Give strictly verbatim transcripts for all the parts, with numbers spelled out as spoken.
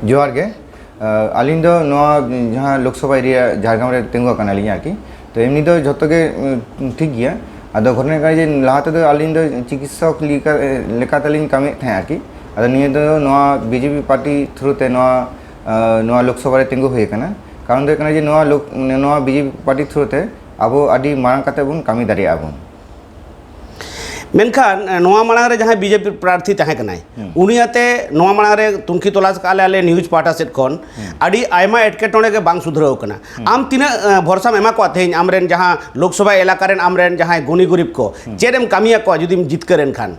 ᱡᱚᱦᱟᱨ ᱜᱮ᱾ ᱟᱹᱞᱤᱧ ᱫᱚ ᱱᱚᱣᱟ ᱡᱟᱦᱟᱸ ᱞᱳᱠᱥᱚᱵᱷᱟ ᱮᱨᱤᱭᱟ ᱡᱷᱟᱲᱜᱨᱟᱢ ᱨᱮ ᱛᱤᱸᱜᱩ ᱟᱠᱟᱱᱟᱞᱤᱧ ᱟᱨᱠᱤ᱾ ᱛᱚ ᱮᱢᱱᱤ ᱫᱚ ᱡᱷᱚᱛᱚ ᱜᱮ ᱴᱷᱤᱠ ᱜᱮᱭᱟ᱾ ᱟᱫᱚ ᱜᱷᱚᱴᱚᱱᱟ ᱠᱟᱱᱟ ᱡᱮ ᱞᱟᱦᱟ ᱛᱮᱫᱚ ᱟᱹᱞᱤᱧ ᱫᱚ ᱪᱤᱠᱤᱛᱥᱚᱠ ᱞᱮᱠᱟ ᱞᱮᱠᱟᱛᱮᱞᱤᱧ ᱠᱟᱹᱢᱤᱭᱮᱫ ᱛᱟᱦᱮᱸᱫ ᱟᱨᱠᱤ᱾ ᱟᱫᱚ ᱱᱤᱭᱟᱹ ᱫᱚ ᱱᱚᱣᱟ ᱵᱤᱡᱮᱯᱤ ᱯᱟᱨᱴᱤ ᱛᱷᱨᱩ ᱛᱮ ᱱᱚᱣᱟ ᱱᱚᱣᱟ ᱞᱳᱠᱥᱚᱵᱷᱟ ᱨᱮ ᱛᱤᱸᱜᱩ ᱦᱩᱭ ᱟᱠᱟᱱᱟ᱾ ᱠᱟᱨᱚᱱ ᱫᱚ ᱦᱩᱭᱩᱜ ᱠᱟᱱᱟ ᱡᱮ ᱱᱚᱣᱟ ᱞᱳᱠ ᱱᱚᱣᱟ ᱵᱤᱡᱮᱯᱤ ᱯᱟᱨᱴᱤ ᱛᱷᱨᱩ ᱛᱮ ᱟᱵᱚ ᱟᱹᱰᱤ ᱢᱟᱨᱟᱝ ᱠᱟᱛᱮ ᱵᱚᱱ ᱠᱟᱹᱢᱤ ᱫᱟᱲᱮᱭᱟᱜᱼᱟ ᱵᱚᱱ᱾ ᱢᱮᱱᱠᱷᱟᱱ ᱱᱚᱣᱟ ᱢᱟᱲᱟᱝ ᱨᱮ ᱡᱟᱦᱟᱸᱭ ᱵᱤᱡᱮᱯᱤ ᱯᱨᱟᱨᱛᱷᱤ ᱛᱟᱦᱮᱸ ᱠᱟᱱᱟᱭ, ᱩᱱᱤ ᱟᱛᱮ ᱱᱚᱣᱟ ᱢᱟᱲᱟᱝ ᱨᱮ ᱛᱩᱱᱠᱷᱤ ᱛᱚᱞᱟᱥ ᱠᱟᱜ ᱞᱮ ᱟᱞᱮ ᱱᱤᱭᱩᱡᱽ ᱯᱟᱦᱴᱟ ᱥᱮᱫ ᱠᱷᱚᱱ, ᱟᱹᱰᱤ ᱟᱭᱢᱟ ᱮᱴᱠᱮᱴᱚᱬᱮ ᱜᱮ ᱵᱟᱝ ᱥᱩᱫᱷᱨᱟᱹᱣ ᱠᱟᱱᱟ᱾ ᱟᱢ ᱛᱤᱱᱟᱹᱜ ᱵᱷᱚᱨᱥᱟᱢ ᱮᱢᱟ ᱠᱚᱣᱟ ᱛᱮᱦᱮᱧ ᱟᱢᱨᱮᱱ ᱡᱟᱦᱟᱸ ᱞᱳᱠᱥᱚᱵᱷᱟ ᱮᱞᱟᱠᱟ ᱨᱮᱱ ᱟᱢᱨᱮᱱ ᱡᱟᱦᱟᱸᱭ ᱜᱩᱱᱤ ᱜᱩᱨᱤᱵ ᱠᱚ ᱪᱮᱫ ᱮᱢ ᱠᱟᱹᱢᱤᱭᱟᱠᱚᱣᱟ ᱡᱩᱫᱤᱢ ᱡᱤᱛᱠᱟᱹᱨ ᱮᱱ ᱠᱷᱟᱱ?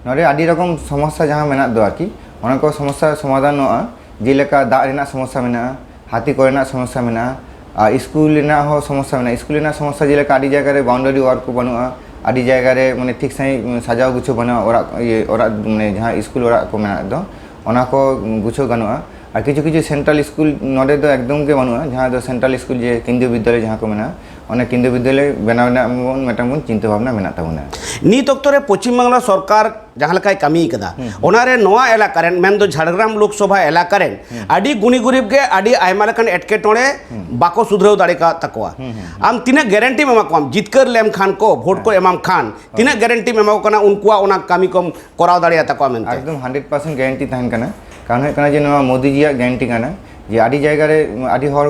ᱱᱚᱰᱮ ᱟᱹᱰᱤ ᱨᱚᱠᱚᱢ ᱥᱚᱢᱚᱥᱥᱟ ᱡᱟᱦᱟᱸ ᱢᱮᱱᱟᱜ ᱫᱚ ᱟᱨᱠᱤ, ᱚᱱᱟ ᱠᱚ ᱥᱚᱢᱚᱥᱥᱟ ᱥᱚᱢᱟᱫᱷᱟᱱᱚᱜᱼᱟ᱾ ᱡᱮᱞᱮᱠᱟ ᱫᱟᱜ ᱨᱮᱱᱟᱜ ᱥᱚᱢᱚᱥᱥᱟ ᱢᱮᱱᱟᱜᱼᱟ, ᱦᱟᱹᱛᱤ ᱠᱚᱨᱮᱱᱟᱜ ᱥᱚᱢᱚᱥᱥᱟ ᱢᱮᱱᱟᱜᱼᱟ, ᱟᱨ ᱥᱠᱩᱞ ᱨᱮᱱᱟᱜ ᱦᱚᱸ ᱥᱚᱢᱚᱥᱥᱟ ᱢᱮᱱᱟᱜᱼᱟ᱾ ᱥᱠᱩᱞ ᱨᱮᱱᱟᱜ ᱥᱚᱢᱚᱥᱥᱟ ᱡᱮᱞᱮᱠᱟ ᱟᱹᱰᱤ ᱡᱟᱭᱜᱟ ᱨᱮ ᱵᱟᱣᱩᱱᱰᱟᱨᱤ ᱣᱟᱞ ᱠᱚ ᱵᱟᱹᱱᱩᱜᱼᱟ, ᱟᱹᱰᱤ ᱡᱟᱭᱜᱟ ᱨᱮ ᱢᱟᱱᱮ ᱴᱷᱤᱠ ᱥᱟᱺᱦᱤᱡ ᱥᱟᱡᱟᱣ ᱜᱩᱪᱷᱟᱹᱣ ᱵᱟᱹᱱᱩᱜᱼᱟ, ᱚᱲᱟᱜ ᱤᱭᱟᱹ ᱚᱲᱟᱜ ᱢᱟᱱᱮ ᱡᱟᱦᱟᱸ ᱥᱠᱩᱞ ᱚᱲᱟᱜ ᱠᱚ ᱢᱮᱱᱟᱜ ᱫᱚ ᱚᱱᱟ ᱠᱚ ᱜᱩᱪᱷᱟᱹᱣ ᱜᱟᱱᱚᱜᱼᱟ᱾ ᱟᱨ ᱠᱤᱪᱷᱩ ᱠᱤᱪᱷᱩ ᱥᱮᱱᱴᱨᱟᱞ ᱥᱠᱩᱞ ᱱᱚᱰᱮ ᱫᱚ ᱮᱠᱫᱚᱢ ᱜᱮ ᱵᱟᱹᱱᱩᱜᱼᱟ, ᱡᱟᱦᱟᱸ ᱫᱚ ᱥᱮᱱᱴᱨᱟᱞ ᱥᱠᱩᱞ ᱡᱮ ᱠᱮᱱᱫᱨᱤᱭᱚ ᱵᱤᱫᱽᱫᱟᱞᱚᱭ ᱡᱟᱦᱟᱸ ᱠᱚ ᱢᱮᱱᱟᱜᱼᱟ, ᱚᱱᱟ ᱠᱮᱱᱫᱨᱤᱭᱚ ᱵᱤᱫᱽᱫᱟᱞᱚᱭ ᱵᱮᱱᱟᱣ ᱨᱮᱱᱟᱜ ᱵᱚᱱ ᱢᱤᱫᱴᱟᱝ ᱵᱚᱱ ᱪᱤᱱᱛᱟᱹ ᱵᱷᱟᱵᱽᱱᱟ ᱢᱮᱱᱟᱜ ᱛᱟᱵᱚᱱᱟ᱾ ᱱᱤᱛ ᱚᱠᱛᱚ ᱨᱮ ᱯᱚᱪᱷᱤᱢ ᱵᱟᱝᱞᱟ ᱥᱚᱨᱠᱟᱨ ᱡᱟᱦᱟᱸ ᱞᱮᱠᱟᱭ ᱠᱟᱹᱢᱤ ᱠᱟᱫᱟ, ᱚᱱᱟᱨᱮ ᱱᱚᱣᱟ ᱮᱞᱟᱠᱟ ᱨᱮᱱ, ᱢᱮᱱᱫᱚ ᱡᱷᱟᱲᱜᱨᱟᱢ ᱞᱳᱠᱥᱚᱵᱷᱟ ᱮᱞᱟᱠᱟ ᱨᱮᱱ ᱟᱹᱰᱤ ᱜᱩᱱᱤ ᱜᱩᱨᱤᱵ ᱜᱮ ᱟᱹᱰᱤ ᱟᱭᱢᱟ ᱞᱮᱠᱟᱱ ᱮᱴᱠᱮᱴᱚᱬᱮ ᱵᱟᱠᱚ ᱥᱩᱫᱷᱨᱟᱹᱣ ᱫᱟᱲᱮ ᱠᱟᱣᱫ ᱛᱟᱠᱚᱣᱟ᱾ ᱟᱢ ᱛᱤᱱᱟᱹᱜ ᱜᱮᱨᱮᱱᱴᱤᱢ ᱮᱢᱟ ᱠᱚᱣᱟᱢ ᱡᱤᱛᱠᱟᱹᱨ ᱞᱮᱢ ᱠᱷᱟᱱ ᱠᱚ, ᱵᱷᱳᱴ ᱠᱚ ᱮᱢᱟᱢ ᱠᱷᱟᱱ, ᱛᱤᱱᱟᱹᱜ ᱜᱮᱨᱮᱱᱴᱤᱢ ᱮᱢᱟ ᱠᱚ ᱠᱟᱱᱟ ᱩᱱᱠᱩᱣᱟᱜ ᱚᱱᱟ ᱠᱟᱹᱢᱤ ᱠᱚᱢ ᱠᱚᱨᱟᱣ ᱫᱟᱲᱮᱭᱟᱜ ᱛᱟᱠᱚᱣᱟ ᱢᱮᱱᱛᱮ? ᱮᱠᱫᱚᱢ ᱦᱟᱱᱰᱨᱮᱰ ᱯᱟᱨᱥᱮᱱᱴ ᱜᱮᱨᱮᱱᱴᱤ ᱛᱟᱦᱮᱱ ᱠᱟᱱᱟ᱾ ᱠᱟᱨᱚᱱ ᱦᱩᱭᱩᱜ ᱠᱟᱱᱟ ᱡᱮ ᱱᱚᱣᱟ ᱢᱳᱫᱤ ᱡᱤᱭᱟᱜ ᱜᱮᱨᱮᱱᱴᱤ ᱠᱟᱱᱟ ᱡᱮ ᱟᱹᱰᱤ ᱡᱟᱭᱜᱟ ᱨᱮ ᱟᱹᱰᱤ ᱦᱚᱲ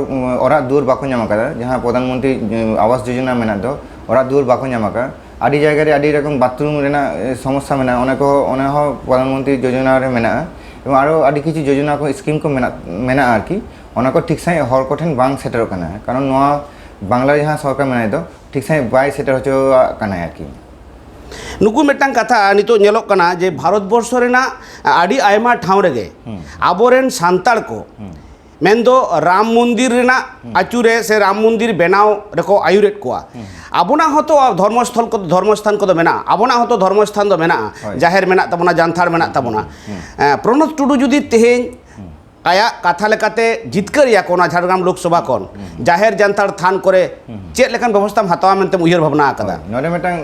ᱚᱲᱟᱜ ᱫᱩᱣᱟᱹᱨ ᱵᱟᱠᱚ ᱧᱟᱢ ᱟᱠᱟᱫᱟ, ᱡᱟᱦᱟᱸ ᱯᱨᱚᱫᱷᱟᱱ ᱢᱚᱱᱛᱨᱤ ᱟᱵᱟᱥ ᱡᱳᱡᱚᱱᱟ ᱢᱮᱱᱟᱜ ᱫᱚ, ᱚᱲᱟᱜ ᱫᱩᱣᱟᱹᱨ ᱵᱟᱠᱚ ᱧᱟᱢ ᱟᱠᱟᱫᱟ᱾ ᱟᱹᱰᱤ ᱡᱟᱭᱜᱟ ᱨᱮ ᱟᱹᱰᱤ ᱨᱚᱠᱚᱢ ᱵᱟᱛᱷᱨᱩᱢ ᱨᱮᱱᱟᱜ ᱥᱚᱢᱚᱥᱥᱟ ᱢᱮᱱᱟᱜᱼᱟ, ᱚᱱᱟ ᱠᱚ ᱚᱱᱟ ᱦᱚᱸ ᱯᱨᱚᱫᱷᱟᱱ ᱢᱚᱱᱛᱨᱤ ᱡᱳᱡᱚᱱᱟ ᱨᱮ ᱢᱮᱱᱟᱜᱼᱟ᱾ ᱮᱵᱚᱝ ᱟᱨᱚ ᱟᱹᱰᱤ ᱠᱤᱪᱷᱩ ᱡᱳᱡᱚᱱᱟ ᱠᱚ ᱥᱠᱤᱢ ᱠᱚ ᱢᱮᱱᱟᱜ ᱢᱮᱱᱟᱜᱼᱟ ᱟᱨᱠᱤ, ᱚᱱᱟ ᱠᱚ ᱴᱷᱤᱠ ᱥᱟᱺᱦᱤᱡ ᱦᱚᱲ ᱠᱚᱴᱷᱮᱱ ᱵᱟᱝ ᱥᱮᱴᱮᱨᱚᱜ ᱠᱟᱱᱟ᱾ ᱠᱟᱨᱚᱱ ᱱᱚᱣᱟ ᱵᱟᱝᱞᱟ ᱨᱮ ᱡᱟᱦᱟᱸ ᱥᱚᱨᱠᱟᱨ ᱢᱮᱱᱟᱭ ᱫᱚ ᱴᱷᱤᱠ ᱥᱟᱺᱦᱤᱡ ᱵᱟᱭ ᱥᱮᱴᱮᱨ ᱦᱚᱪᱚᱣᱟᱜ ᱠᱟᱱᱟᱭ ᱟᱨᱠᱤ᱾ ᱱᱩᱠᱩ ᱢᱤᱫᱴᱟᱝ ᱠᱟᱛᱷᱟ ᱱᱤᱛᱚᱜ ᱧᱮᱞᱚᱜ ᱠᱟᱱᱟ ᱡᱮ ᱵᱷᱟᱨᱚᱛ ᱵᱚᱨᱥᱚ ᱨᱮᱱᱟᱜ ᱟᱹᱰᱤ ᱟᱭᱢᱟ ᱴᱷᱟᱶ ᱨᱮᱜᱮ ᱟᱵᱚᱨᱮᱱ ᱥᱟᱱᱛᱟᱲ ᱠᱚ ᱢᱮᱱᱫᱚ ᱨᱟᱢ ᱢᱚᱱᱫᱤᱨ ᱨᱮᱱᱟᱜ ᱟᱹᱪᱩᱨᱮ ᱥᱮ ᱨᱟᱢ ᱢᱚᱱᱫᱤᱨ ᱵᱮᱱᱟᱣ ᱨᱮᱠᱚ ᱟᱹᱭᱩᱨᱮᱫ ᱠᱚᱣᱟ᱾ ᱟᱵᱚᱱᱟᱜ ᱦᱚᱸᱛᱚ ᱫᱷᱚᱨᱢᱚᱥᱛᱷᱚᱞ ᱠᱚᱫᱚ ᱫᱷᱚᱨᱢᱚᱥᱛᱷᱟᱱ ᱠᱚᱫᱚ ᱢᱮᱱᱟᱜᱼᱟ, ᱟᱵᱚᱱᱟᱜ ᱦᱚᱸᱛᱚ ᱫᱷᱚᱨᱢᱚᱥᱛᱷᱟᱱ ᱫᱚ ᱢᱮᱱᱟᱜᱼᱟ, ᱦᱳᱭ᱾ ᱡᱟᱦᱮᱨ ᱢᱮᱱᱟᱜ ᱛᱟᱵᱚᱱᱟ, ᱡᱟᱱᱛᱷᱟᱲ ᱢᱮᱱᱟᱜ ᱛᱟᱵᱚᱱᱟ᱾ ᱦᱮᱸ, ᱯᱨᱚᱱᱚᱛ ᱴᱩᱰᱩ ᱡᱩᱫᱤ ᱛᱮᱦᱮᱧ ᱟᱭᱟᱜ ᱠᱟᱛᱷᱟ ᱞᱮᱠᱟᱛᱮ ᱡᱤᱛᱠᱟᱹᱨ ᱮᱭᱟ ᱠᱚ ᱚᱱᱟ ᱡᱷᱟᱲᱜᱨᱟᱢ ᱞᱳᱠᱥᱚᱵᱷᱟ ᱠᱷᱚᱱ, ᱡᱟᱦᱮᱨ ᱡᱟᱱᱛᱷᱟᱲ ᱛᱷᱟᱱ ᱠᱚᱨᱮ ᱪᱮᱫ ᱞᱮᱠᱟᱱ ᱵᱮᱵᱚᱥᱛᱷᱟᱢ ᱦᱟᱛᱟᱣᱟ ᱢᱮᱱᱛᱮᱢ ᱩᱭᱦᱟᱹᱨ ᱵᱷᱟᱵᱽᱱᱟ ᱟᱠᱟᱫᱟ? ᱦᱳᱭ, ᱱᱚᱰᱮ ᱢᱤᱫᱴᱟᱝ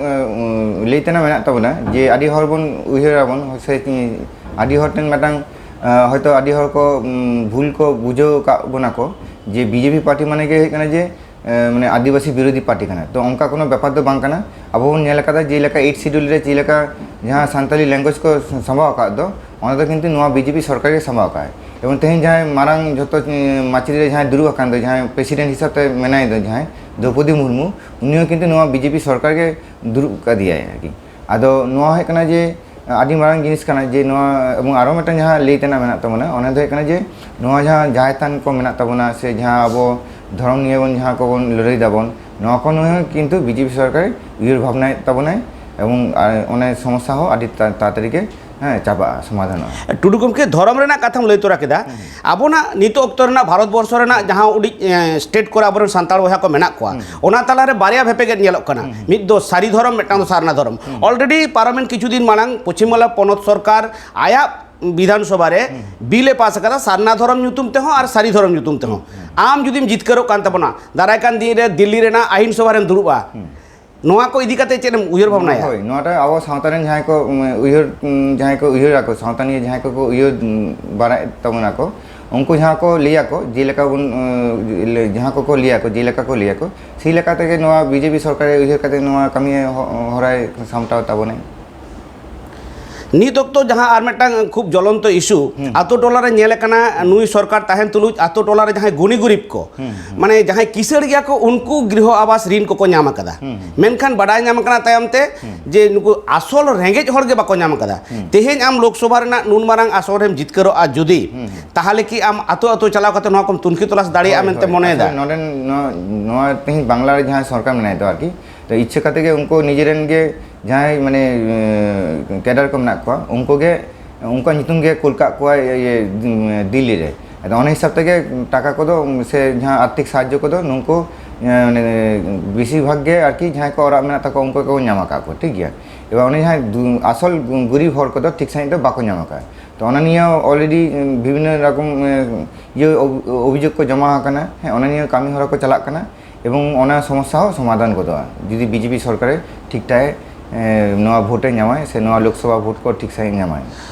ᱞᱟᱹᱭ ᱛᱮᱱᱟᱜ ᱢᱮᱱᱟᱜ ᱛᱟᱵᱚᱱᱟ ᱡᱮ ᱟᱹᱰᱤ ᱦᱚᱲ ᱵᱚᱱ ᱩᱭᱦᱟᱹᱨ ᱟᱵᱚᱱ ᱥᱮ ᱟᱹᱰᱤ ᱦᱚᱲ ᱴᱷᱮᱱ ᱢᱤᱫᱴᱟᱝ ᱦᱚᱭᱛᱳ ᱟᱹᱰᱤ ᱦᱚᱲ ᱠᱚ ᱵᱷᱩᱞ ᱠᱚ ᱵᱩᱡᱷᱟᱹᱣ ᱟᱠᱟᱫ ᱵᱚᱱᱟ ᱠᱚ, ᱡᱮ ᱵᱤᱡᱮᱯᱤ ᱯᱟᱨᱴᱤ ᱢᱟᱱᱮ ᱜᱮ ᱦᱩᱭᱩᱜ ᱠᱟᱱᱟ ᱡᱮ ᱢᱟᱱᱮ ᱟᱹᱫᱤᱵᱟᱹᱥᱤ ᱵᱤᱨᱳᱫᱷᱤ ᱯᱟᱨᱴᱤ ᱠᱟᱱᱟ᱾ ᱛᱚ ᱚᱱᱠᱟ ᱠᱳᱱᱳ ᱵᱮᱯᱟᱨ ᱫᱚ ᱵᱟᱝ ᱠᱟᱱᱟ᱾ ᱟᱵᱚ ᱵᱚᱱ ᱧᱮᱞ ᱟᱠᱟᱫᱟ ᱡᱮᱞᱮᱠᱟ ᱮᱭᱤᱴ ᱥᱤᱰᱩᱞ ᱨᱮ ᱪᱮᱫ ᱞᱮᱠᱟ ᱡᱟᱦᱟᱸ ᱥᱟᱱᱛᱟᱞᱤ ᱞᱮᱝᱜᱩᱭᱮᱡᱽ ᱠᱚ ᱥᱟᱢᱵᱟᱣ ᱟᱠᱟᱫ ᱫᱚ, ᱚᱱᱟ ᱫᱚ ᱠᱤᱱᱛᱩ ᱱᱚᱣᱟ ᱵᱤᱡᱮᱯᱤ ᱥᱚᱨᱠᱟᱨ ᱜᱮ ᱥᱟᱢᱵᱟᱣ ᱟᱠᱟᱫ᱾ ᱮᱵᱚᱝ ᱛᱮᱦᱮᱧ ᱡᱟᱦᱟᱸᱭ ᱢᱟᱨᱟᱝ ᱡᱷᱚᱛᱚ ᱢᱟᱹᱪᱤ ᱨᱮ ᱡᱟᱦᱟᱸᱭ ᱫᱩᱲᱩᱵ ᱟᱠᱟᱱ ᱫᱚ, ᱡᱟᱦᱟᱸᱭ ᱯᱨᱮᱥᱤᱰᱮᱱᱴ ᱦᱤᱥᱟᱹᱵ ᱛᱮ ᱢᱮᱱᱟᱭ ᱫᱚ, ᱡᱟᱦᱟᱸᱭ ᱫᱨᱚᱯᱚᱫᱤ ᱢᱩᱨᱢᱩ, ᱩᱱᱤ ᱦᱚᱸ ᱠᱤᱱᱛᱩ ᱱᱚᱣᱟ ᱵᱤᱡᱮᱯᱤ ᱥᱚᱨᱠᱟᱨ ᱜᱮ ᱫᱩᱲᱩᱵ ᱟᱠᱟᱫᱮᱭᱟᱭ ᱟᱨᱠᱤ᱾ ᱟᱫᱚ ᱱᱚᱣᱟ ᱦᱩᱭᱩᱜ ᱠᱟᱱᱟ ᱡᱮ ᱟᱹᱰᱤ ᱢᱟᱨᱟᱝ ᱡᱤᱱᱤᱥ ᱠᱟᱱᱟ ᱡᱮ ᱱᱚᱣᱟ, ᱮᱵᱚᱝ ᱟᱨᱚ ᱢᱤᱫᱴᱟᱝ ᱡᱟᱦᱟᱸ ᱞᱟᱹᱭ ᱛᱮᱱᱟᱜ ᱢᱮᱱᱟᱜ ᱛᱟᱵᱚᱱᱟ, ᱚᱱᱟ ᱫᱚ ᱦᱩᱭᱩᱜ ᱠᱟᱱᱟ ᱡᱮ ᱱᱚᱣᱟ ᱡᱟᱦᱟᱸ ᱡᱟᱦᱮᱨ ᱛᱷᱟᱱ ᱠᱚ ᱢᱮᱱᱟᱜ ᱛᱟᱵᱚᱱᱟ ᱥᱮ ᱡᱟᱦᱟᱸ ᱟᱵᱚ ᱫᱷᱚᱨᱚᱢ ᱱᱤᱭᱮ ᱵᱚᱱ ᱡᱟᱦᱟᱸ ᱠᱚᱵᱚᱱ ᱞᱟᱹᱲᱦᱟᱹᱭ ᱫᱟᱵᱚᱱ, ᱱᱚᱣᱟ ᱠᱚ ᱱᱤᱭᱮ ᱦᱚᱸ ᱠᱤᱱᱛᱩ ᱵᱤᱡᱮᱯᱤ ᱥᱚᱨᱠᱟᱨ ᱩᱭᱦᱟᱹᱨ ᱵᱷᱟᱵᱽᱱᱟᱭᱮᱫ ᱛᱟᱵᱚᱱᱟᱭ᱾ ᱮᱵᱚᱝ ᱚᱱᱮ ᱥᱚᱢᱚᱥᱥᱟ ᱦᱚᱸ ᱟᱹᱰᱤ ᱛᱟᱲᱟᱛᱟᱲᱤ ᱜᱮ ᱦᱮᱸ ᱪᱟᱵᱟᱜᱼᱟ, ᱥᱚᱢᱟᱫᱷᱟᱱᱚᱜᱼᱟ᱾ ᱴᱩᱰᱩ ᱜᱚᱢᱠᱮ, ᱫᱷᱚᱨᱚᱢ ᱨᱮᱱᱟᱜ ᱠᱟᱛᱷᱟᱢ ᱞᱟᱹᱭ ᱛᱚᱨᱟ ᱠᱮᱫᱟ᱾ ᱟᱵᱚᱱᱟᱜ ᱱᱤᱛᱚᱜ ᱚᱠᱛᱚ ᱨᱮᱱᱟᱜ ᱵᱷᱟᱨᱚᱛ ᱵᱚᱨᱥᱚ ᱨᱮᱱᱟᱜ ᱡᱟᱦᱟᱸ ᱩᱰᱤᱡ ᱥᱴᱮᱴ ᱠᱚᱨᱮ ᱟᱵᱚᱨᱮᱱ ᱥᱟᱱᱛᱟᱲ ᱵᱚᱭᱦᱟ ᱠᱚ ᱢᱮᱱᱟᱜ ᱠᱚᱣᱟ, ᱚᱱᱟ ᱛᱟᱞᱟᱨᱮ ᱵᱟᱨᱭᱟ ᱵᱷᱮᱯᱮᱜᱮᱫ ᱧᱮᱞᱚᱜ ᱠᱟᱱᱟ᱾ ᱢᱤᱫ ᱫᱚ ᱥᱟᱹᱨᱤ ᱫᱷᱚᱨᱚᱢ, ᱢᱤᱫᱴᱟᱝ ᱫᱚ ᱥᱟᱨᱱᱟ ᱫᱷᱚᱨᱚᱢ᱾ ᱚᱞᱨᱮᱰᱤ ᱯᱟᱨᱚᱢᱮᱱ ᱠᱤᱪᱷᱩ ᱫᱤᱱ ᱢᱟᱲᱟᱝ ᱯᱚᱪᱷᱤᱢ ᱵᱟᱝᱞᱟ ᱯᱚᱱᱚᱛ ᱥᱚᱨᱠᱟᱨ ᱟᱭᱟᱜ ᱵᱤᱫᱷᱟᱱ ᱥᱚᱵᱷᱟ ᱨᱮ ᱵᱤᱞ ᱮ ᱯᱟᱥ ᱟᱠᱟᱫᱟ, ᱥᱟᱨᱱᱟ ᱫᱷᱚᱨᱚᱢ ᱧᱩᱛᱩᱢ ᱛᱮᱦᱚᱸ ᱟᱨ ᱥᱟᱹᱨᱤ ᱫᱷᱚᱨᱚᱢ ᱧᱩᱛᱩᱢ ᱛᱮᱦᱚᱸ᱾ ᱟᱢ ᱡᱩᱫᱤᱢ ᱡᱤᱛᱠᱟᱹᱨᱚᱜ ᱠᱟᱱ ᱛᱟᱵᱚᱱᱟ, ᱫᱟᱨᱟᱭ ᱠᱟᱱ ᱫᱤᱱ ᱨᱮ ᱫᱤᱞᱞᱤ ᱨᱮᱱᱟᱜ ᱟᱹᱭᱤᱱ ᱥᱚᱵᱷᱟ ᱨᱮᱢ ᱫᱩᱲᱩᱵᱼᱟ, ᱱᱚᱣᱟ ᱠᱚ ᱤᱫᱤ ᱠᱟᱛᱮ ᱪᱮᱫ ᱮᱢ ᱩᱭᱦᱟᱹᱨ ᱵᱷᱟᱵᱽᱱᱟᱭᱟ? ᱦᱳᱭ, ᱱᱚᱣᱟᱴᱟᱜ ᱟᱵᱚ ᱥᱟᱶᱛᱟ ᱨᱮᱱ ᱡᱟᱦᱟᱸᱭ ᱠᱚ, ᱩᱢ, ᱩᱭᱦᱟᱹᱨ, ᱩᱢ, ᱡᱟᱦᱟᱸᱭ ᱠᱚ ᱩᱭᱦᱟᱹᱨ ᱟᱠᱚ, ᱥᱟᱶᱛᱟ ᱱᱤᱭᱮ ᱡᱟᱦᱟᱸᱭ ᱠᱚᱠᱚ ᱩᱭᱦᱟᱹᱨ, ᱩᱢ, ᱵᱟᱲᱟᱭᱮᱫ ᱛᱟᱵᱚᱱᱟ ᱠᱚ, ᱩᱱᱠᱩ ᱡᱟᱦᱟᱸ ᱠᱚ ᱞᱟᱹᱭ ᱟᱠᱚ, ᱡᱮᱞᱮᱠᱟ ᱵᱚᱱ, ᱩᱢ, ᱡᱟᱦᱟᱸ ᱠᱚᱠᱚ ᱞᱟᱹᱭ ᱟᱠᱚ, ᱡᱮᱞᱮᱠᱟ ᱠᱚ ᱞᱟᱹᱭ ᱟᱠᱚ, ᱥᱮᱭ ᱞᱮᱠᱟ ᱛᱮᱜᱮ ᱱᱚᱣᱟ ᱵᱤᱡᱮᱯᱤ ᱥᱚᱨᱠᱟᱨᱮ ᱩᱭᱦᱟᱹᱨ ᱠᱟᱛᱮ ᱱᱚᱣᱟ ᱠᱟᱹᱢᱤ ᱦᱚ-, ᱦᱚᱨᱟᱭ ᱥᱟᱢᱴᱟᱣ ᱛᱟᱵᱚᱱᱟᱭ᱾ ᱱᱤᱛ ᱚᱠᱛᱚ ᱡᱟᱦᱟᱸ ᱟᱨ ᱢᱤᱫᱴᱟᱝ ᱠᱷᱩᱵ ᱡᱚᱞᱚᱱᱛᱚ ᱤᱥᱩ, ᱟᱛᱳ ᱴᱚᱞᱟ ᱨᱮ ᱧᱮᱞ ᱟᱠᱟᱱᱟ, ᱱᱩᱭ ᱥᱚᱨᱠᱟᱨ ᱛᱟᱦᱮᱱ ᱛᱩᱞᱩᱡ ᱟᱛᱳ ᱴᱚᱞᱟ ᱨᱮ ᱡᱟᱦᱟᱸᱭ ᱜᱩᱱᱤ ᱜᱩᱨᱤᱵ ᱠᱚ, ᱢᱟᱱᱮ ᱡᱟᱦᱟᱸᱭ ᱠᱤᱥᱟᱹᱲ ᱜᱮᱭᱟ ᱠᱚ, ᱩᱱᱠᱩ ᱜᱨᱤᱦᱚ ᱟᱵᱟᱥ ᱨᱤᱱ ᱠᱚᱠᱚ ᱧᱟᱢ ᱟᱠᱟᱫᱟ᱾ ᱢᱮᱱᱠᱷᱟᱱ ᱵᱟᱰᱟᱭ ᱧᱟᱢ ᱟᱠᱟᱱᱟ ᱛᱟᱭᱚᱢ ᱛᱮ ᱡᱮ ᱱᱩᱠᱩ ᱟᱥᱚᱞ ᱨᱮᱸᱜᱮᱡ ᱦᱚᱲ ᱜᱮ ᱵᱟᱠᱚ ᱧᱟᱢ ᱟᱠᱟᱫᱟ᱾ ᱛᱮᱦᱮᱧ ᱟᱢ ᱞᱳᱠᱥᱚᱵᱷᱟ ᱨᱮᱱᱟᱜ ᱱᱩᱱ ᱢᱟᱨᱟᱝ ᱟᱥᱚᱱ ᱨᱮᱢ ᱡᱤᱛᱠᱟᱹᱨᱚᱜᱼᱟ ᱡᱩᱫᱤ, ᱛᱟᱦᱚᱞᱮ ᱠᱤ ᱟᱢ ᱟᱛᱳ ᱟᱛᱳ ᱪᱟᱞᱟᱣ ᱠᱟᱛᱮ ᱱᱚᱣᱟ ᱠᱚᱢ ᱛᱩᱱᱠᱷᱤ ᱛᱚᱞᱟᱥ ᱫᱟᱲᱮᱭᱟᱜᱼᱟ ᱦᱳᱭ, ᱢᱮᱱᱛᱮ ᱦᱳᱭ᱾ ᱢᱚᱱᱮᱭᱮᱫᱟ? ᱟᱥᱚᱞ ᱱᱚᱰᱮᱱ ᱱᱚᱣᱟ, ᱱᱚᱣᱟ ᱛᱮᱦᱮᱧ ᱵᱟᱝᱞᱟ ᱨᱮ ᱡᱟᱦᱟᱸᱭ ᱥᱚᱨᱠᱟᱨ ᱢᱮᱱᱟᱭ ᱫᱚ ᱟᱨᱠᱤ, ᱛᱚ ᱤᱪᱪᱷᱟᱹ ᱠᱟᱛᱮ ᱜᱮ ᱩᱱᱠᱩ ᱱᱤᱡᱮᱨᱮᱱ ᱜᱮ ᱡᱟᱦᱟᱸᱭ ᱢᱟᱱᱮ, ᱮᱸ, ᱠᱮᱰᱟᱨ ᱠᱚ ᱢᱮᱱᱟᱜ ᱠᱚᱣᱟ, ᱩᱱᱠᱩ ᱜᱮ, ᱩᱱᱠᱩᱣᱟᱜ ᱧᱩᱛᱩᱢ ᱜᱮ ᱠᱩᱞ ᱠᱟᱜ ᱠᱚᱣᱟ ᱤᱭᱟᱹ, ᱤᱭᱟᱹ, ᱫᱤᱞᱞᱤ ᱨᱮ᱾ ᱟᱫᱚ ᱚᱱᱟ ᱦᱤᱥᱟᱹᱵ ᱛᱮᱜᱮ ᱴᱟᱠᱟ ᱠᱚᱫᱚ ᱥᱮ ᱡᱟᱦᱟᱸ ᱟᱨᱛᱷᱤᱠ ᱥᱟᱦᱟᱡᱽᱡᱚ ᱠᱚᱫᱚ ᱱᱩᱠᱩ, ᱮᱸ, ᱢᱟᱱᱮ ᱵᱮᱥᱤᱨ ᱵᱷᱟᱜᱽ ᱜᱮ ᱟᱨᱠᱤ ᱡᱟᱦᱟᱸᱭ ᱠᱚ ᱚᱲᱟᱜ ᱢᱮᱱᱟᱜ ᱛᱟᱠᱚᱣᱟ ᱩᱱᱠᱩ ᱜᱮᱠᱚ ᱧᱟᱢ ᱟᱠᱟᱫ ᱠᱚ, ᱴᱷᱤᱠ ᱜᱮᱭᱟ᱾ ᱮᱵᱟᱨ ᱩᱱᱤ ᱡᱟᱦᱟᱸᱭ ᱫᱩ-, ᱟᱥᱚᱞ ᱜᱩᱨᱤᱵ ᱦᱚᱲ ᱠᱚᱫᱚ ᱴᱷᱤᱠ ᱥᱟᱺᱦᱤᱡ ᱫᱚ ᱵᱟᱠᱚ ᱧᱟᱢ ᱟᱠᱟᱫᱟ᱾ ᱛᱚ ᱚᱱᱟ ᱱᱤᱭᱮ already ᱵᱤᱵᱷᱤᱱᱱᱚ ᱨᱚᱠᱚᱢ, ᱮᱸ, ᱤᱭᱟᱹ ᱚᱵᱷ-, ᱚᱵᱷᱤᱡᱳᱜᱽ ᱠᱚ ᱡᱚᱢᱟ ᱟᱠᱟᱱᱟ, ᱦᱮᱸ, ᱚᱱᱟ ᱱᱤᱭᱮ ᱠᱟᱹᱢᱤ ᱦᱚᱨᱟ ᱠᱚ ᱪᱟᱞᱟᱜ ᱠᱟᱱᱟ᱾ ᱮᱵᱚᱝ ᱚᱱᱟ ᱥᱚᱢᱚᱥᱥᱟ ᱦᱚᱸ ᱥᱚᱢᱟᱫᱷᱟᱱ ᱜᱚᱫᱚᱜᱼᱟ, ᱡᱩᱫᱤ ᱵᱤᱡᱮᱯᱤ ᱥᱚᱨᱠᱟᱨᱮ ᱴᱷᱤᱠ ᱴᱷᱟᱠ ᱮ, ᱮ, ᱱᱚᱣᱟ ᱵᱷᱳᱴ ᱮ ᱧᱟᱢᱟᱭ ᱥᱮ ᱱᱚᱣᱟ ᱞᱳᱠᱥᱚᱵᱷᱟ ᱵᱷᱳᱴ ᱠᱚ ᱴᱷᱤᱠ ᱥᱟᱺᱦᱤᱡ ᱧᱟᱢᱟᱭ᱾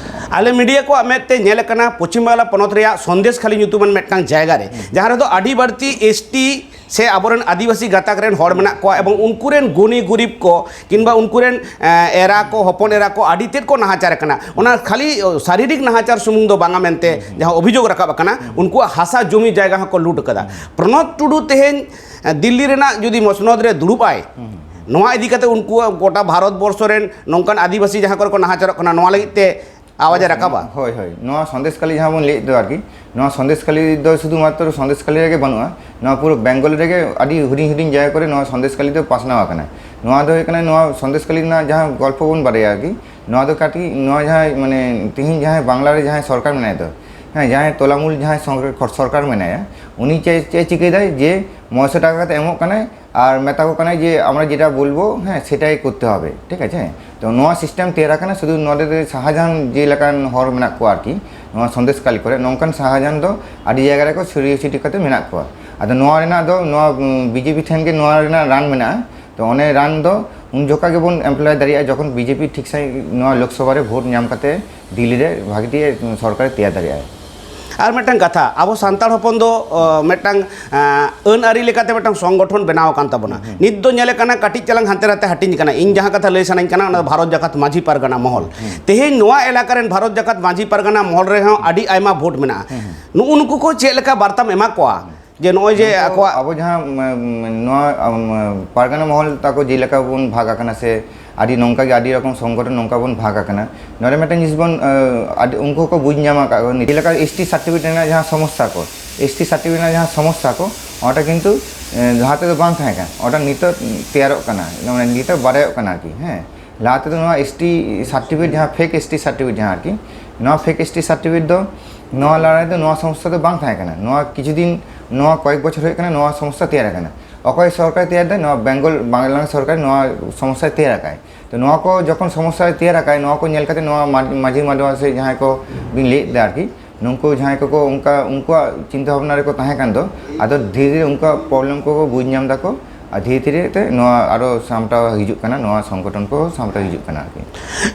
ᱟᱞᱮ ᱢᱤᱰᱤᱭᱟ ᱠᱚᱣᱟᱜ ᱢᱮᱫ ᱛᱮ ᱧᱮᱞ ᱟᱠᱟᱱᱟ, ᱯᱚᱪᱷᱤᱢ ᱵᱟᱝᱞᱟ ᱯᱚᱱᱚᱛ ᱨᱮᱭᱟᱜ ᱥᱚᱱᱫᱮᱥ ᱠᱷᱟᱞᱤ ᱧᱩᱛᱩᱢᱟᱱ ᱢᱤᱫᱴᱟᱝ ᱡᱟᱭᱜᱟ ᱨᱮ, ᱡᱟᱦᱟᱸ ᱨᱮᱫᱚ ᱟᱹᱰᱤ ᱵᱟᱹᱲᱛᱤ ᱮᱥ ᱴᱤ ᱥᱮ ᱟᱵᱚᱨᱮᱱ ᱟᱹᱫᱤᱵᱟᱹᱥᱤ ᱜᱟᱛᱟᱠ ᱨᱮᱱ ᱦᱚᱲ ᱢᱮᱱᱟᱜ ᱠᱚᱣᱟ, ᱮᱵᱚᱝ ᱩᱱᱠᱩ ᱨᱮᱱ ᱜᱩᱱᱤ ᱜᱩᱨᱤᱵ ᱠᱚ ᱠᱤᱝᱵᱟ ᱩᱱᱠᱩ ᱨᱮᱱ, ᱮ, ᱮᱨᱟ ᱠᱚ, ᱦᱚᱯᱚᱱ ᱮᱨᱟ ᱠᱚ ᱟᱹᱰᱤ ᱛᱮᱫ ᱠᱚ ᱱᱟᱦᱟᱪᱟᱨ ᱟᱠᱟᱱᱟ᱾ ᱚᱱᱟ ᱠᱷᱟᱹᱞᱤ, ᱚ, ᱥᱟᱨᱤᱨᱤᱠ ᱱᱟᱦᱟᱪᱟᱨ ᱥᱩᱢᱩᱝ ᱫᱚ ᱵᱟᱝᱟ ᱢᱮᱱᱛᱮ ᱡᱟᱦᱟᱸ ᱚᱵᱷᱤᱡᱳᱜᱽ ᱨᱟᱠᱟᱵ ᱟᱠᱟᱱᱟ, ᱩᱱᱠᱩᱣᱟᱜ ᱦᱟᱥᱟ ᱡᱚᱢᱤ ᱡᱟᱭᱜᱟ ᱦᱚᱸᱠᱚ ᱞᱩᱴ ᱟᱠᱟᱫᱟ᱾ ᱯᱨᱚᱱᱚᱫ ᱴᱩᱰᱩ ᱛᱮᱦᱮᱧ, ᱮ, ᱫᱤᱞᱞᱤ ᱨᱮᱱᱟᱜ ᱡᱩᱫᱤ ᱢᱚᱥᱱᱚᱫ ᱨᱮ ᱫᱩᱲᱩᱵ ᱟᱭ, ᱱᱚᱣᱟ ᱤᱫᱤ ᱠᱟᱛᱮ ᱩᱱᱠᱩᱣᱟᱜ ᱜᱚᱴᱟ ᱵᱷᱟᱨᱚᱛ ᱵᱚᱨᱥᱚ ᱨᱮᱱ ᱱᱚᱝᱠᱟᱱ ᱟᱹᱫᱤᱵᱟᱹᱥᱤ ᱡᱟᱦᱟᱸ ᱠᱚᱨᱮ ᱠᱚ ᱱᱟᱦᱟᱪᱟᱨᱚᱜ ᱠᱟᱱᱟ, ᱱᱚᱣᱟ ᱞᱟᱹᱜᱤᱫ ᱛᱮ ᱟᱣᱟᱡ ᱮ ᱨᱟᱠᱟᱵᱟ? ᱦᱳᱭ, ᱦᱳᱭ, ᱱᱚᱣᱟ ᱥᱚᱱᱫᱮᱥ ᱠᱷᱟᱹᱞᱤ ᱡᱟᱦᱟᱸ ᱵᱚᱱ ᱞᱟᱹᱭᱮᱫ ᱫᱚ ᱟᱨᱠᱤ, ᱱᱚᱣᱟ ᱥᱚᱱᱫᱮᱥ ᱠᱷᱟᱹᱞᱤ ᱫᱚ ᱥᱩᱫᱷᱩ ᱢᱟᱛᱨᱚ ᱥᱚᱱᱫᱮᱥ ᱠᱷᱟᱹᱞᱤ ᱨᱮᱜᱮ ᱵᱟᱹᱱᱩᱜᱼᱟ, ᱱᱚᱣᱟ ᱯᱩᱨᱟᱹ ᱵᱮᱝᱜᱚᱞ ᱨᱮᱜᱮ ᱟᱹᱰᱤ ᱦᱩᱰᱤᱧ ᱦᱩᱰᱤᱧ ᱡᱟᱭᱜᱟ ᱠᱚᱨᱮ ᱱᱚᱣᱟ ᱥᱚᱱᱫᱮᱥ ᱠᱷᱟᱹᱞᱤ ᱫᱚ ᱯᱟᱥᱱᱟᱣ ᱟᱠᱟᱱᱟ᱾ ᱱᱚᱣᱟ ᱫᱚ ᱦᱩᱭᱩᱜ ᱠᱟᱱᱟ, ᱱᱚᱣᱟ ᱥᱚᱱᱫᱮᱥ ᱠᱷᱟᱹᱞᱤ ᱨᱮᱱᱟᱜ ᱡᱟᱦᱟᱸ ᱜᱚᱞᱯᱚ ᱵᱚᱱ ᱵᱟᱰᱟᱭᱟ ᱟᱨᱠᱤ, ᱱᱚᱣᱟ ᱫᱚ ᱠᱟᱹᱴᱤᱡ, ᱱᱚᱣᱟ ᱡᱟᱦᱟᱸ, ᱢᱟᱱᱮ, ᱛᱤᱦᱤᱧ ᱡᱟᱦᱟᱸᱭ ᱵᱟᱝᱞᱟ ᱨᱮ ᱡᱟᱦᱟᱸᱭ ᱥᱚᱨᱠᱟᱨ ᱢᱮᱱᱟᱭ ᱫᱚ, ᱦᱮᱸ, ᱡᱟᱦᱟᱸᱭ ᱛᱚᱞᱟᱢᱩᱞ ᱡᱟᱦᱟᱸᱭ ᱥᱚᱨᱠᱟᱨ, ᱥᱚᱨᱠᱟᱨ ᱢᱮᱱᱟᱭᱟ, ᱩᱱᱤ ᱪᱮᱫ, ᱪᱮᱫ ᱮ ᱪᱤᱠᱟᱹᱭᱮᱫᱟᱭ ᱡᱮ ᱢᱚᱬᱮᱥᱚ ᱴᱟᱠᱟ ᱠᱟᱛᱮ ᱮᱢᱚᱜ ᱠᱟᱱᱟᱭ, ᱟᱨ ᱢᱮᱛᱟ ᱠᱚ ᱠᱟᱱᱟᱭ ᱡᱮ, "ᱟᱢᱨᱟ ᱡᱮᱴᱟ ᱵᱚᱞᱵᱚ, ᱦᱮᱸ, ᱥᱮᱴᱟᱭ ᱠᱚᱨᱛᱮ ᱦᱚᱵᱮ", ᱴᱷᱤᱠ ᱟᱪᱷᱮ? ᱛᱚ, ᱱᱚᱣᱟ ᱥᱤᱥᱴᱮᱢ ᱛᱮᱭᱟᱨ ᱟᱠᱟᱱᱟ ᱥᱩᱫᱷᱩ ᱱᱚᱰᱮ ᱫᱚ ᱥᱟᱦᱟᱡᱟᱦᱟᱱ ᱡᱮ ᱞᱮᱠᱟᱱ ᱦᱚᱲ ᱢᱮᱱᱟᱜ ᱠᱚᱣᱟ ᱟᱨᱠᱤ, ᱱᱚᱣᱟ ᱥᱚᱱᱫᱮᱥ ᱠᱟᱞᱤ ᱠᱚᱨᱮ, ᱱᱚᱝᱠᱟᱱ ᱥᱟᱦᱟᱡᱟᱦᱟᱱ ᱫᱚ ᱟᱹᱰᱤ ᱡᱟᱭᱜᱟ ᱨᱮᱠᱚ ᱥᱤᱨᱤᱭᱚᱥᱤᱴᱤ ᱠᱟᱛᱮ ᱢᱮᱱᱟᱜ ᱠᱚᱣᱟ᱾ ᱟᱫᱚ ᱱᱚᱣᱟ ᱨᱮᱱᱟᱜ ᱫᱚ, ᱱᱚᱣᱟ, ᱩᱸ, ᱵᱤᱡᱮᱯᱤ ᱴᱷᱮᱱ ᱜᱮ ᱱᱚᱣᱟ ᱨᱮᱱᱟᱜ ᱨᱟᱱ ᱢᱮᱱᱟᱜᱼᱟ᱾ ᱛᱚ, ᱚᱱᱮ ᱨᱟᱱ ᱫᱚ ᱩᱱ ᱡᱚᱠᱷᱟ ᱜᱮᱵᱚᱱ ᱮᱢᱯᱞᱚᱭ ᱫᱟᱲᱮᱭᱟᱜᱼᱟ, ᱡᱚᱠᱷᱚᱱ ᱵᱤᱡᱮᱯᱤ ᱴᱷᱤᱠ ᱥᱟᱺᱦᱤᱡ ᱱᱚᱣᱟ ᱞᱳᱠᱥᱚᱵᱷᱟ ᱨᱮ ᱵᱷᱳᱴ ᱧᱟᱢ ᱠᱟᱛᱮ ᱫᱤᱞᱞᱤ ᱨᱮ ᱵᱷᱟᱜᱤ ᱴᱷᱤᱠ ᱥᱚᱨᱠᱟᱨᱮ ᱛᱮᱭᱟᱨ ᱫᱟᱲᱮᱭᱟᱜᱼᱟ᱾ ᱟᱨ ᱢᱤᱫᱴᱟᱝ ᱠᱟᱛᱷᱟ, ᱟᱵᱚ ᱥᱟᱱᱛᱟᱲ ᱦᱚᱯᱚᱱ ᱫᱚ, ᱚ, ᱢᱤᱫᱴᱟᱝ, ᱟ, ᱟᱹᱱ ᱟᱹᱨᱤ ᱞᱮᱠᱟᱛᱮ ᱢᱤᱫᱴᱟᱝ ᱥᱚᱝᱜᱚᱴᱷᱚᱱ ᱵᱮᱱᱟᱣ ᱟᱠᱟᱱ ᱛᱟᱵᱚᱱᱟ᱾ ᱦᱩᱸ, ᱦᱩᱸ᱾ ᱱᱤᱛ ᱫᱚ ᱧᱮᱞ ᱟᱠᱟᱱᱟ ᱠᱟᱹᱴᱤᱡ ᱪᱟᱞᱟᱝ ᱦᱟᱱᱛᱮ ᱱᱟᱛᱮ ᱦᱟᱹᱴᱤᱧ ᱟᱠᱟᱱᱟ᱾ ᱤᱧ ᱡᱟᱦᱟᱸ ᱠᱟᱛᱷᱟ ᱞᱟᱹᱭ ᱥᱟᱱᱟᱧ ᱠᱟᱱᱟ, ᱚᱱᱟ ᱫᱚ ᱵᱷᱟᱨᱚᱛ ᱡᱟᱠᱟᱛ ᱢᱟᱹᱡᱷᱤ ᱯᱟᱨᱜᱟᱱᱟ ᱢᱚᱦᱚᱞ᱾ ᱦᱩᱸ᱾ ᱛᱮᱦᱮᱧ ᱱᱚᱣᱟ ᱮᱞᱟᱠᱟ ᱨᱮᱱ ᱵᱷᱟᱨᱚᱛ ᱡᱟᱠᱟᱛ ᱢᱟᱹᱡᱷᱤ ᱯᱟᱨᱜᱟᱱᱟ ᱢᱚᱦᱚᱞ ᱨᱮᱦᱚᱸ ᱟᱹᱰᱤ ᱟᱭᱢᱟ ᱵᱷᱳᱴ ᱢᱮᱱᱟᱜᱼᱟ᱾ ᱦᱩᱸ, ᱦᱩᱸ᱾ ᱱᱩᱜᱼᱩ ᱱᱩᱠᱩ ᱠᱚ ᱪᱮᱫ ᱞᱮᱠᱟ ᱵᱟᱨᱛᱟᱢ ᱮᱢᱟ ᱠᱚᱣᱟ? ᱡᱮ ᱱᱚᱜᱼᱚᱭ ᱡᱮ ᱱᱩᱠᱩ ᱟᱠᱚᱣᱟᱜ ᱟᱵᱚ ᱡᱟᱦᱟᱸ, ᱩᱢ, ᱩᱢ, ᱱᱚᱣᱟ, ᱩᱢ, ᱯᱟᱨᱜᱟᱱᱟ ᱢᱚᱦᱚᱞ ᱛᱟᱠᱚ ᱡᱮᱞᱮᱠᱟ ᱵᱚᱱ ᱵᱷᱟᱜᱽ ᱟᱠᱟᱱᱟ ᱥᱮ ᱟᱹᱰᱤ ᱱᱚᱝᱠᱟ ᱜᱮ ᱟᱹᱰᱤ ᱨᱚᱠᱚᱢ ᱥᱚᱝᱜᱚᱴᱷᱚᱱ ᱱᱚᱝᱠᱟ ᱵᱚᱱ ᱵᱷᱟᱜᱽ ᱟᱠᱟᱱᱟ, ᱱᱚᱰᱮ ᱢᱤᱫᱴᱟᱝ ᱡᱤᱱᱤᱥ ᱵᱚᱱ, ᱟᱹ, ᱟᱹᱰᱤ ᱩᱱᱠᱩ ᱦᱚᱸᱠᱚ ᱵᱩᱡᱽ ᱧᱟᱢ ᱟᱠᱟᱫ ᱠᱚ᱾ ᱡᱮᱞᱮᱠᱟ ᱮᱥ ᱴᱤ ᱥᱟᱨᱴᱤᱯᱷᱤᱠᱮᱴ ᱨᱮᱱᱟᱜ ᱡᱟᱦᱟᱸ ᱥᱚᱢᱚᱥᱥᱟ ᱠᱚ, ᱮᱥ ᱴᱤ ᱥᱟᱨᱴᱤᱯᱷᱤᱠᱮᱴ ᱨᱮᱱᱟᱜ ᱡᱟᱦᱟᱸ ᱥᱚᱢᱚᱥᱥᱟ ᱠᱚ, ᱚᱱᱟᱴᱟ ᱠᱤᱱᱛᱩ, ᱮ, ᱞᱟᱦᱟ ᱛᱮᱫᱚ ᱵᱟᱝ ᱛᱟᱦᱮᱸ ᱠᱟᱱᱟ, ᱚᱱᱟ ᱱᱤᱛᱚᱜ ᱛᱮᱭᱟᱨᱚᱜ ᱠᱟᱱᱟ, ᱢᱟᱱᱮ ᱱᱤᱛᱚᱜ ᱵᱟᱰᱟᱭᱚᱜ ᱠᱟᱱᱟ ᱟᱨᱠᱤ, ᱦᱮᱸ᱾ ᱞᱟᱦᱟ ᱛᱮᱫᱚ ᱱᱚᱣᱟ ᱮᱥ ᱴᱤ ᱥᱟᱨᱴᱤᱯᱷᱤᱠᱮᱴ, ᱡᱟᱦᱟᱸ ᱯᱷᱮᱠ ᱮᱥ ᱴᱤ ᱥᱟᱨᱴᱤᱯᱷᱤᱠᱮᱴ ᱡᱟᱦᱟᱸ ᱟᱨᱠᱤ, ᱱᱚᱣᱟ ᱯᱷᱮᱠ ᱮᱥ ᱴᱤ ᱥᱟᱨᱴᱤᱯᱷᱤᱠᱮᱴ ᱫᱚ ᱱᱚᱣᱟ ᱞᱟᱦᱟ ᱨᱮᱫᱚ ᱱᱚᱣᱟ ᱥᱚᱢᱚᱥᱥᱟ ᱫᱚ ᱵᱟᱝ ᱛᱟᱦᱮᱸ ᱠᱟᱱᱟ᱾ ᱱᱚᱣᱟ ᱠᱤᱪᱷᱩ ᱫᱤᱱ, ᱱᱚᱣᱟ ᱠᱚᱭᱮᱠ ᱵᱚᱪᱷᱚᱨ ᱦᱩᱭᱩᱜ ᱠᱟᱱᱟ, ᱱᱚᱣᱟ ᱥᱚᱢᱚᱥᱥᱟ ᱛᱮᱭᱟᱨ ᱟᱠᱟᱱᱟ᱾ ᱚᱠᱚᱭ ᱥᱚᱨᱠᱟᱨᱮ ᱛᱮᱭᱟᱨ ᱮᱫᱟ? ᱱᱚᱣᱟ ᱵᱮᱝᱜᱚᱞ, ᱵᱟᱝᱞᱟᱫᱮᱥ ᱥᱚᱨᱠᱟᱨ ᱱᱚᱣᱟ ᱥᱚᱢᱚᱥᱥᱟᱭ ᱛᱮᱭᱟᱨ ᱟᱠᱟᱫ᱾ ᱛᱚ, ᱱᱚᱣᱟ ᱠᱚ ᱡᱚᱠᱷᱚᱱ ᱥᱚᱢᱚᱥᱥᱟᱭ ᱛᱮᱭᱟᱨ ᱟᱠᱟᱫ, ᱱᱚᱣᱟ ᱠᱚ ᱧᱮᱞ ᱠᱟᱛᱮ ᱱᱚᱣᱟ ᱢᱟ-, ᱢᱟᱹᱡᱷᱤ ᱢᱟᱰᱣᱟ ᱥᱮ ᱡᱟᱦᱟᱸᱭ ᱠᱚ ᱵᱤᱱ ᱞᱟᱹᱭᱮᱫ ᱫᱟ ᱟᱨᱠᱤ, ᱱᱩᱠᱩ ᱡᱟᱦᱟᱸᱭ ᱠᱚᱠᱚ ᱚᱱᱠᱟ ᱩᱱᱠᱩᱣᱟᱜ ᱪᱤᱱᱛᱟᱹ ᱵᱷᱟᱵᱽᱱᱟ ᱨᱮᱠᱚ ᱛᱟᱦᱮᱸ ᱠᱟᱱ ᱫᱚ, ᱟᱫᱚ ᱫᱷᱤᱨᱮ ᱫᱷᱤᱨᱮ ᱩᱱᱠᱩᱣᱟᱜ ᱯᱨᱚᱵᱞᱮᱢ ᱠᱚᱠᱚ ᱵᱩᱡᱽ ᱧᱟᱢ ᱫᱟᱠᱚ, ᱟᱨ ᱫᱷᱤᱨᱮ ᱫᱷᱤᱨᱮ ᱛᱮ ᱱᱚᱣᱟ ᱟᱨᱚ ᱥᱟᱢᱴᱟᱣ ᱦᱤᱡᱩᱜ ᱠᱟᱱᱟ, ᱱᱚᱣᱟ ᱥᱚᱝᱜᱚᱴᱷᱚᱱ ᱠᱚ ᱥᱟᱢᱴᱟᱣ ᱦᱤᱡᱩᱜ ᱠᱟᱱᱟ ᱟᱨᱠᱤ᱾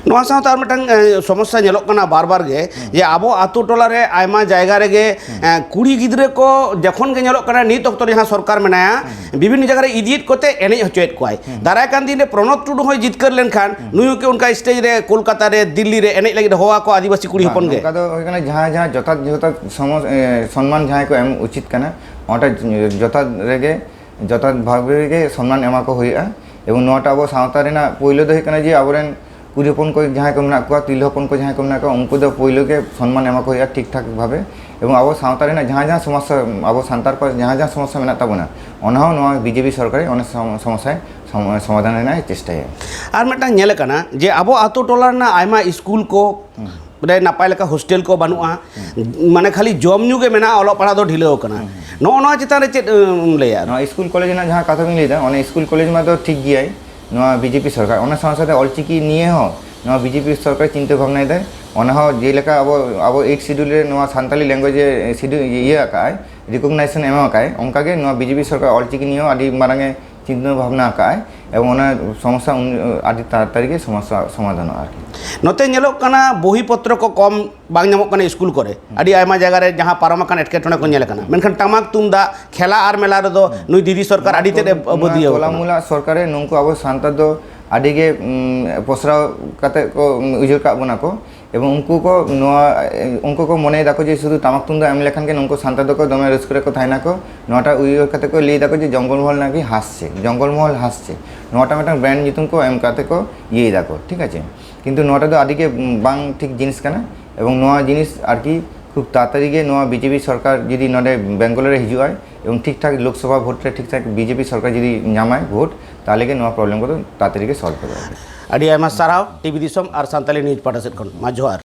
ᱱᱚᱣᱟ ᱥᱟᱶᱛᱮ ᱟᱨ ᱢᱤᱫᱴᱟᱝ, ᱮ, ᱥᱚᱢᱚᱥᱥᱟ ᱧᱮᱞᱚᱜ ᱠᱟᱱᱟ ᱵᱟᱨ ᱵᱟᱨ ᱜᱮ, ᱦᱩᱸ᱾ ᱡᱮ ᱟᱵᱚ ᱟᱛᱳ ᱴᱚᱞᱟ ᱨᱮ ᱟᱭᱢᱟ ᱡᱟᱭᱜᱟ ᱨᱮᱜᱮ, ᱦᱩᱸ᱾ ᱮ, ᱠᱩᱲᱤ ᱜᱤᱫᱽᱨᱟᱹ ᱠᱚ ᱡᱚᱠᱷᱚᱱ ᱜᱮ ᱧᱮᱞᱚᱜ ᱠᱟᱱᱟ, ᱱᱤᱛ ᱚᱠᱛᱚ ᱨᱮ ᱡᱟᱦᱟᱸ ᱥᱚᱨᱠᱟᱨ ᱢᱮᱱᱟᱭᱟ, ᱦᱩᱸ᱾ ᱵᱤᱵᱷᱤᱱᱱᱚ ᱡᱟᱭᱜᱟ ᱨᱮ ᱤᱫᱤᱭᱮᱫ ᱠᱚᱛᱮ ᱮᱱᱮᱡ ᱦᱚᱪᱚᱭᱮᱫ ᱠᱚᱣᱟᱭ᱾ ᱦᱩᱸ᱾ ᱫᱟᱨᱟᱭ ᱠᱟᱱ ᱫᱤᱱ ᱨᱮ ᱯᱨᱚᱱᱚᱵᱽ ᱴᱩᱰᱩ ᱦᱚᱸᱭ ᱡᱤᱛᱠᱟᱹᱨ ᱞᱮᱱᱠᱷᱟᱱ, ᱦᱩᱸ᱾ ᱱᱩᱭ ᱦᱚᱸ ᱠᱤ ᱚᱱᱠᱟ ᱥᱴᱮᱡᱽ ᱨᱮ ᱠᱳᱞᱠᱟᱛᱟ ᱨᱮ, ᱫᱤᱞᱞᱤ ᱨᱮ ᱮᱱᱮᱡ ᱞᱟᱹᱜᱤᱫ ᱦᱚᱦᱚ ᱟᱠᱚ ᱟᱹᱫᱤᱵᱟᱹᱥᱤ ᱠᱩᱲᱤ ᱵᱟᱝ, ᱦᱚᱯᱚᱱ ᱜᱮ? ᱱᱚᱝᱠᱟ ᱫᱚ ᱦᱩᱭᱩᱜ ᱠᱟᱱᱟ, ᱡᱟᱦᱟᱸ ᱡᱟᱦᱟᱸ ᱡᱚᱛᱷᱟᱛ ᱡᱚᱛᱷᱟᱛ ᱥᱚᱢᱚ-, ᱮ, ᱥᱚᱱᱢᱟᱱ ᱡᱟᱦᱟᱸᱭ ᱠᱚ ᱮᱢ ᱩᱪᱤᱛ ᱠᱟᱱᱟ, ᱚᱱᱟᱴᱟ ᱡᱚᱛᱷᱟᱛ ᱨᱮᱜᱮ, ᱡᱚᱛᱷᱟᱛ ᱵᱷᱟᱵᱮ ᱨᱮᱜᱮ ᱥᱚᱱᱢᱟᱱ ᱮᱢᱟ ᱠᱚ ᱦᱩᱭᱩᱜᱼᱟ᱾ ᱮᱵᱚᱝ ᱱᱚᱣᱟᱴᱟᱜ ᱟᱵᱚ ᱥᱟᱶᱛᱟ ᱨᱮᱱᱟᱜ ᱯᱳᱭᱞᱳ ᱫᱚ ᱦᱩᱭᱩᱜ ᱠᱟᱱᱟ ᱡᱮ ᱟᱵᱚᱨᱮᱱ ᱠᱩᱲᱤ ᱦᱚᱯᱚᱱ ᱠᱚ ᱡᱟᱦᱟᱸᱭ ᱠᱚ ᱢᱮᱱᱟᱜ ᱠᱚᱣᱟ, ᱛᱤᱨᱞᱟᱹ ᱦᱚᱯᱚᱱ ᱠᱚ ᱡᱟᱦᱟᱸᱭ ᱠᱚ ᱢᱮᱱᱟᱜ ᱠᱚᱣᱟ, ᱩᱱᱠᱩ ᱫᱚ ᱯᱳᱭᱞᱳ ᱜᱮ ᱥᱚᱱᱢᱟᱱ ᱮᱢᱟ ᱠᱚ ᱦᱩᱭᱩᱜᱼᱟ ᱴᱷᱤᱠ ᱴᱷᱟᱠ ᱵᱷᱟᱵᱮ᱾ ᱮᱵᱚᱝ ᱟᱵᱚ ᱥᱟᱶᱛᱟ ᱨᱮᱱᱟᱜ ᱡᱟᱦᱟᱸ ᱡᱟᱦᱟᱸ ᱥᱚᱢᱚᱥᱥᱟ, ᱟᱵᱚ ᱥᱟᱱᱛᱟᱲ ᱠᱚᱣᱟᱜ ᱡᱟᱦᱟᱸ ᱡᱟᱦᱟᱸ ᱥᱚᱢᱚᱥᱥᱟ ᱢᱮᱱᱟᱜ ᱛᱟᱵᱚᱱᱟ, ᱚᱱᱟ ᱦᱚᱸ ᱱᱚᱣᱟ ᱵᱤᱡᱮᱯᱤ ᱥᱚᱨᱠᱟᱨ ᱚᱱᱟ ᱥᱚᱢ-, ᱥᱚᱢᱚᱥᱥᱟᱭ ᱥᱚᱢ-, ᱥᱚᱢᱟᱫᱷᱟᱱ ᱨᱮᱱᱟᱜ ᱮ ᱪᱮᱥᱴᱟᱭᱟ᱾ ᱟᱨ ᱢᱤᱫᱴᱟᱝ ᱧᱮᱞ ᱟᱠᱟᱱᱟ ᱡᱮ ᱟᱵᱚ ᱟᱛᱳ ᱴᱚᱞᱟ ᱨᱮᱱᱟᱜ ᱟᱭᱢᱟ ᱥᱠᱩᱞ ᱠᱚ ᱦᱩᱸ᱾ ᱨᱮ ᱱᱟᱯᱟᱭ ᱞᱮᱠᱟ ᱦᱳᱥᱴᱮᱞ ᱠᱚ ᱵᱟᱹᱱᱩᱜᱼᱟ, ᱦᱩᱸ᱾ ᱢᱟᱱᱮ ᱠᱷᱟᱹᱞᱤ ᱡᱚᱢ ᱧᱩ ᱜᱮ ᱢᱮᱱᱟᱜᱼᱟ, ᱚᱞᱚᱜ ᱯᱟᱲᱦᱟᱜ ᱫᱚ ᱰᱷᱤᱞᱟᱹᱣ ᱟᱠᱟᱱᱟ᱾ ᱦᱩᱸ, ᱦᱩᱸ᱾ ᱱᱚᱜᱼᱚ ᱱᱚᱣᱟ ᱪᱮᱛᱟᱱ ᱨᱮ ᱪᱮᱫ ᱮᱢ ᱞᱟᱹᱭᱟ? ᱱᱚᱣᱟ ᱥᱠᱩᱞ ᱠᱚᱞᱮᱡᱽ ᱨᱮᱱᱟᱜ ᱡᱟᱦᱟᱸ ᱠᱟᱛᱷᱟ ᱵᱤᱱ ᱞᱟᱹᱭᱫᱟ, ᱚᱱᱟ ᱥᱠᱩᱞ ᱠᱚᱞᱮᱡᱽ ᱢᱟ ᱫᱚ ᱴᱷᱤᱠ ᱜᱮᱭᱟᱭ, ᱱᱚᱣᱟ ᱵᱤᱡᱮᱯᱤ ᱥᱚᱨᱠᱟᱨ, ᱚᱱᱟ ᱥᱟᱶ ᱥᱟᱶᱛᱮ ᱚᱞᱪᱤᱠᱤ ᱱᱤᱭᱮ ᱦᱚᱸ ᱱᱚᱣᱟ ᱵᱤᱡᱮᱯᱤ ᱥᱚᱨᱠᱟᱨ ᱪᱤᱱᱛᱟᱹ ᱵᱷᱟᱵᱽᱱᱟᱭᱮᱫᱟᱭ᱾ ᱚᱱᱟ ᱦᱚᱸ ᱡᱮᱞᱮᱠᱟ ᱟᱵᱚ, ᱟᱵᱚ ᱮᱭᱤᱴ ᱥᱤᱰᱩᱞ ᱨᱮ ᱱᱚᱣᱟ ᱥᱟᱱᱛᱟᱞᱤ ᱞᱮᱝᱜᱩᱭᱮᱡᱽ ᱮ ᱥᱤᱰᱩ-, ᱤᱭᱟᱹ ᱟᱠᱟᱫᱼᱟᱭ, ᱨᱤᱠᱚᱜᱱᱟᱭᱡᱮᱥᱚᱱ ᱮᱢ ᱟᱠᱟᱫᱼᱟᱭ, ᱚᱱᱠᱟᱜᱮ ᱱᱚᱣᱟ ᱵᱤᱡᱮᱯᱤ ᱥᱚᱨᱠᱟᱨ ᱚᱞᱪᱤᱠᱤ ᱱᱤᱭᱮ ᱦᱚᱸ ᱟᱹᱰᱤ ᱢᱟᱨᱟᱝ ᱮ ᱪᱤᱱᱛᱟᱹ ᱵᱷᱟᱵᱽᱱᱟ ᱟᱠᱟᱫᱼᱟᱭ ᱮᱵᱚᱝ ᱚᱱᱟ ᱥᱚᱢᱚᱥᱥᱟ ᱩᱱ-, ᱟᱹᱰᱤ ᱛᱟᱲᱟᱛᱟᱲᱤ ᱜᱮ ᱥᱚᱢᱚᱥᱥᱟ ᱥᱚᱢᱟᱫᱷᱟᱱᱚᱜᱼᱟ ᱟᱨᱠᱤ᱾ ᱱᱚᱛᱮ ᱧᱮᱞᱚᱜ ᱠᱟᱱᱟ ᱵᱳᱦᱤ ᱯᱚᱛᱨᱚ ᱠᱚ ᱠᱚᱢ ᱵᱟᱝ ᱧᱟᱢᱚᱜ ᱠᱟᱱᱟ ᱥᱠᱩᱞ ᱠᱚᱨᱮ᱾ ᱦᱩᱸ᱾ ᱟᱹᱰᱤ ᱟᱭᱢᱟ ᱡᱟᱭᱜᱟ ᱨᱮ ᱡᱟᱦᱟᱸ ᱯᱟᱨᱚᱢ ᱟᱠᱟᱱ ᱮᱴᱠᱮᱴᱚᱬᱮ ᱠᱚ ᱧᱮᱞ ᱟᱠᱟᱱᱟ, ᱢᱮᱱᱠᱷᱟᱱ ᱴᱟᱢᱟᱠ ᱛᱩᱢᱫᱟᱜ, ᱠᱷᱮᱞᱟ ᱟᱨ ᱢᱮᱞᱟ ᱨᱮᱫᱚ ᱦᱩᱸ᱾ ᱱᱩᱭ ᱫᱤᱫᱤ ᱥᱚᱨᱠᱟᱨ ᱱᱚᱣᱟ ᱟᱹᱰᱤ ᱛᱮᱫ ᱮ ᱛᱚ-, ᱱᱚᱣᱟ ᱵᱟᱹᱫᱷᱤᱭᱟᱹᱣ ᱟᱠᱟᱱᱟ᱾ ᱛᱚᱞᱟᱢᱩᱞᱟ ᱥᱚᱨᱠᱟᱨ ᱨᱮ ᱱᱩᱠᱩ ᱟᱵᱚ ᱥᱟᱱᱛᱟᱲ ᱫᱚ ᱟᱹᱰᱤ ᱜᱮ, ᱩᱢ, ᱯᱚᱥᱨᱟᱣ ᱠᱟᱛᱮ ᱠᱚ, ᱩᱢ, ᱩᱭᱦᱟᱹᱨ ᱠᱟᱜ ᱵᱚᱱᱟ ᱠᱚ᱾ ᱮᱵᱚᱝ ᱩᱱᱠᱩ ᱠᱚ ᱱᱚᱣᱟ, ᱮ, ᱩᱱᱠᱩ ᱠᱚ ᱢᱚᱱᱮᱭ ᱫᱟᱠᱚ ᱡᱮ ᱥᱩᱫᱷᱩ ᱴᱟᱢᱟᱠ ᱛᱩᱢᱫᱟᱜ ᱮᱢ ᱞᱮᱠᱷᱟᱱ ᱜᱮ ᱱᱩᱠᱩ ᱥᱟᱱᱛᱟᱲ ᱫᱚᱠᱚ ᱫᱚᱢᱮ ᱨᱟᱹᱥᱠᱟᱹ ᱨᱮᱠᱚ ᱛᱟᱦᱮᱱᱟ ᱠᱚ᱾ ᱱᱚᱣᱟᱴᱟᱜ ᱩᱭᱦᱟᱹᱨ ᱠᱟᱛᱮ ᱠᱚ ᱞᱟᱹᱭ ᱫᱟᱠᱚ ᱡᱮ ᱡᱚᱝᱜᱚᱞ ᱢᱚᱦᱚᱞ ᱱᱟᱠᱤ ᱦᱟᱥᱪᱮ, ᱡᱚᱝᱜᱚᱞ ᱢᱚᱦᱚᱞ ᱦᱟᱥᱪᱮ, ᱱᱚᱣᱟᱴᱟᱜ ᱢᱤᱫᱴᱟᱝ ᱵᱨᱮᱱᱰ ᱧᱩᱛᱩᱢ ᱠᱚ ᱮᱢ ᱠᱟᱛᱮ ᱠᱚ ᱤᱭᱟᱹᱭ ᱫᱟᱠᱚ, ᱴᱷᱤᱠ ᱟᱪᱷᱮ᱾ ᱠᱤᱱᱛᱩ ᱱᱚᱣᱟᱴᱟᱜ ᱫᱚ ᱟᱹᱰᱤ ᱜᱮ ᱵᱟᱝ ᱴᱷᱤᱠ ᱡᱤᱱᱤᱥ ᱠᱟᱱᱟ᱾ ᱮᱵᱚᱝ ᱱᱚᱣᱟ ᱡᱤᱱᱤᱥ ᱟᱨᱠᱤ ᱠᱷᱩᱵ ᱛᱟᱲᱟᱛᱟᱲᱤ ᱜᱮ ᱱᱚᱣᱟ ᱵᱤᱡᱮᱯᱤ ᱥᱚᱨᱠᱟᱨ ᱡᱩᱫᱤ ᱱᱚᱰᱮ ᱵᱮᱝᱜᱚᱞᱳᱨ ᱨᱮ ᱦᱤᱡᱩᱜ ᱟᱭ ᱮᱵᱚᱝ ᱴᱷᱤᱠ ᱴᱷᱟᱠ ᱞᱳᱠᱥᱚᱵᱷᱟ ᱵᱷᱳᱴ ᱨᱮ ᱴᱷᱤᱠ ᱴᱷᱟᱠ ᱵᱤᱡᱮᱯᱤ ᱥᱚᱨᱠᱟᱨ ᱡᱩᱫᱤ ᱧᱟᱢᱟᱭ ᱵᱷᱳᱴ, ᱛᱟᱦᱚᱞᱮ ᱜᱮ ᱱᱚᱣᱟ ᱯᱨᱚᱵᱞᱮᱢ ᱠᱚᱫᱚ ᱛᱟᱲᱟᱛᱟᱲᱤ ᱜᱮ ᱥᱚᱞᱵᱷ ᱜᱚᱫᱚᱜᱼᱟ᱾ ᱟᱹᱰᱤ ᱟᱭᱢᱟ ᱥᱟᱨᱦᱟᱣ ᱴᱤᱵᱷᱤ ᱫᱤᱥᱚᱢ ᱟᱨ ᱥᱟᱱᱛᱟᱞᱤ ᱱᱤᱭᱩᱡᱽ ᱯᱟᱦᱴᱟ ᱥᱮᱫ ᱠᱷᱚᱱ᱾ ᱢᱟ ᱡᱚᱦᱟᱨ᱾